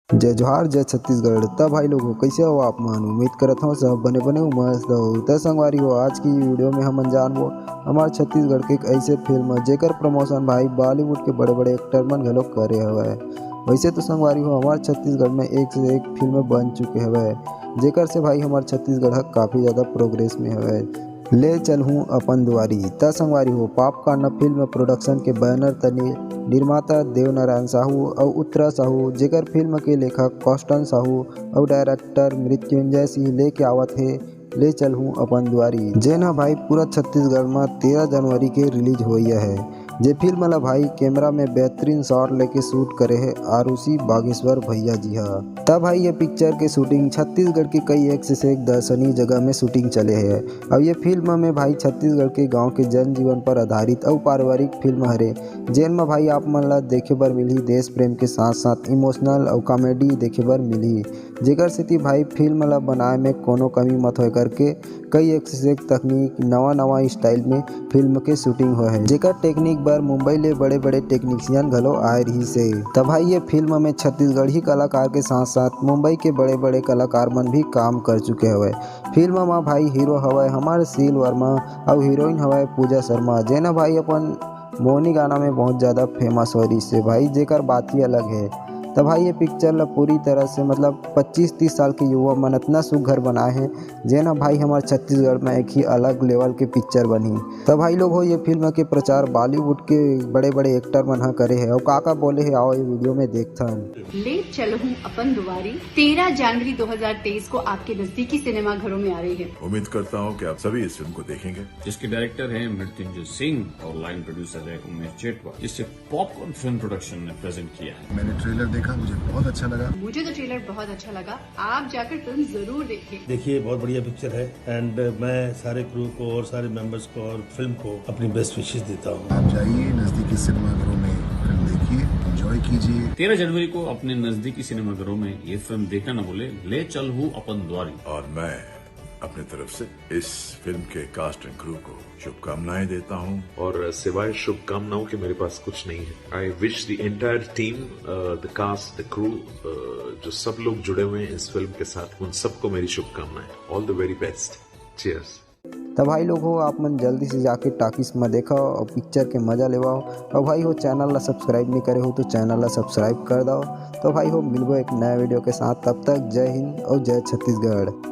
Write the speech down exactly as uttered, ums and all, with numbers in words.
जय जोहार, जय छत्तीसगढ़। त भाई लोग हो, कैसे हो आप मन? उम्मीद करत हो सब बने बने हो, मस्त हो। त संगवारी हो, आज की वीडियो में हमन जानबो हमार छत्तीसगढ़ के एक ऐसे फिल्म, जेकर प्रमोशन भाई बॉलीवुड के बड़े बड़े एक्टर मन घलो करे हवय। वैसे तो संगवारी हो, हमार छत्तीसगढ़ में एक से एक फिल्म बन चुके हवय, जेकर से भाई हमार छत्तीसगढ़ ह काफी ज्यादा प्रोग्रेस में हवय। ले चलहूँ अपन दुआरी। त संगवारी हो, पाप कांड फिल्म प्रोडक्शन के बैनर तने निर्माता देवनारायण साहू अउ उत्तरा साहू, जेकर फिल्म के लेखक कॉस्टन साहू अउ डायरेक्टर मृत्युंजय सिंह लेके आवत हे ले चलहूँ अपन दुआरी, जेन ह भाई पूरा छत्तीसगढ़ म तेरह जनवरी के रिलीज होइया हे। जे फिल्म ला भाई कैमरा में बेहतरीन शॉट लेके शूट करे हे आरुषि बागेश्वर भैया जी ह। त भाई ये पिक्चर के शूटिंग छत्तीसगढ़ के कई एक से एक दर्शनीय जगह में शूटिंग चले हे। अब ये फिल्म में भाई छत्तीसगढ़ के गांव के जनजीवन पर आधारित अउ पारिवारिक फिल्म हरे, जेन म भाई आप मन ला देखे बर मिलही देश प्रेम के साथ साथ इमोशनल अउ कॉमेडी देखे बर मिलही, जेकर सेती भाई फिल्म ला बनाए में कोनो कमी मत होए करके कई एक से एक तकनीक, नवा नवा स्टाइल में फिल्म के शूटिंग होए हे, जेकर टेक्निक बर मुंबई ले बड़े बड़े टेक्नीशियन घलो आए रहिस हे। त भाई ये फिल्म में छत्तीसगढ़ी कलाकार के साथ साथ मुंबई के बड़े बड़े कलाकार मन भी काम कर चुके हवय। फिल्म म भाई हीरो हवय हमार सील वर्मा अउ हीरोइन हवय पूजा शर्मा, जेन ह भाई अपन मोहनी गाना में बहुत ज्यादा फेमस हो रहिस हे भाई, जेकर बात ही अलग हे। त भाई ये पिक्चर ला पूरी तरह से मतलब पच्चीस तीस साल के युवा मन अतना सुघर बनाए हे, जेन ह भाई हमार छत्तीसगढ़ में एक ही अलग लेवल के पिक्चर बनही। त भाई लोग हो, ये फिल्म के प्रचार बॉलीवुड के बड़े बड़े एक्टर मन ह करे हे अउ का का बोले हे, आओ ये वीडियो में देखथन। ले चलहूँ अपन दुआरी तेरह जनवरी दो हज़ार तेईस को आपके नजदीकी सिनेमाघरों में आ रही है। उम्मीद करता हूँ कि आप सभी इस फिल्म को देखेंगे। जिसके डायरेक्टर हैं मृत्युंजय सिंह और लाइन प्रोड्यूसर है उमेश चेटवा, जिसे पॉपकॉर्न फिल्म प्रोडक्शन ने प्रेजेंट किया है। मैंने ट्रेलर देखा, मुझे बहुत अच्छा लगा। मुझे तो ट्रेलर बहुत अच्छा लगा, आप जाकर फिल्म जरूर देखें। देखिए, बहुत बढ़िया पिक्चर है एंड मैं सारे क्रू को और सारे मेंबर्स को और फिल्म को अपनी बेस्ट विशेष देता हूँ। आप जाइए नजदीकी सिनेमाघरों में फिल्म देखिए, एंजॉय कीजिए। तेरह जनवरी को अपने नजदीकी सिनेमाघरों में ये फिल्म देखना न भूले, ले चलहू अपन द्वारी। और मैं अपनी तरफ से इस फिल्म के कास्ट एंड क्रू को शुभकामनाएं देता हूँ। और सिवाय शुभकामनाओं के मेरे पास कुछ नहीं है। I wish the entire team, the cast, the crew, जो सब लोग जुड़े हुए हैं इस फिल्म के साथ, उन सबको मेरी शुभकामनाएं। All the very best. Cheers. त भाई लोग हो, आप मन जल्दी से जाके टाकीज में देखो और पिक्चर के मजा लेवाओ। और भाई हो, चैनल ला सब्सक्राइब नहीं करे हो तो चैनल ला सब्सक्राइब कर दो। तो भाई हो, मिलबो एक नया वीडियो के साथ, तब तक जय हिंद और जय छत्तीसगढ़।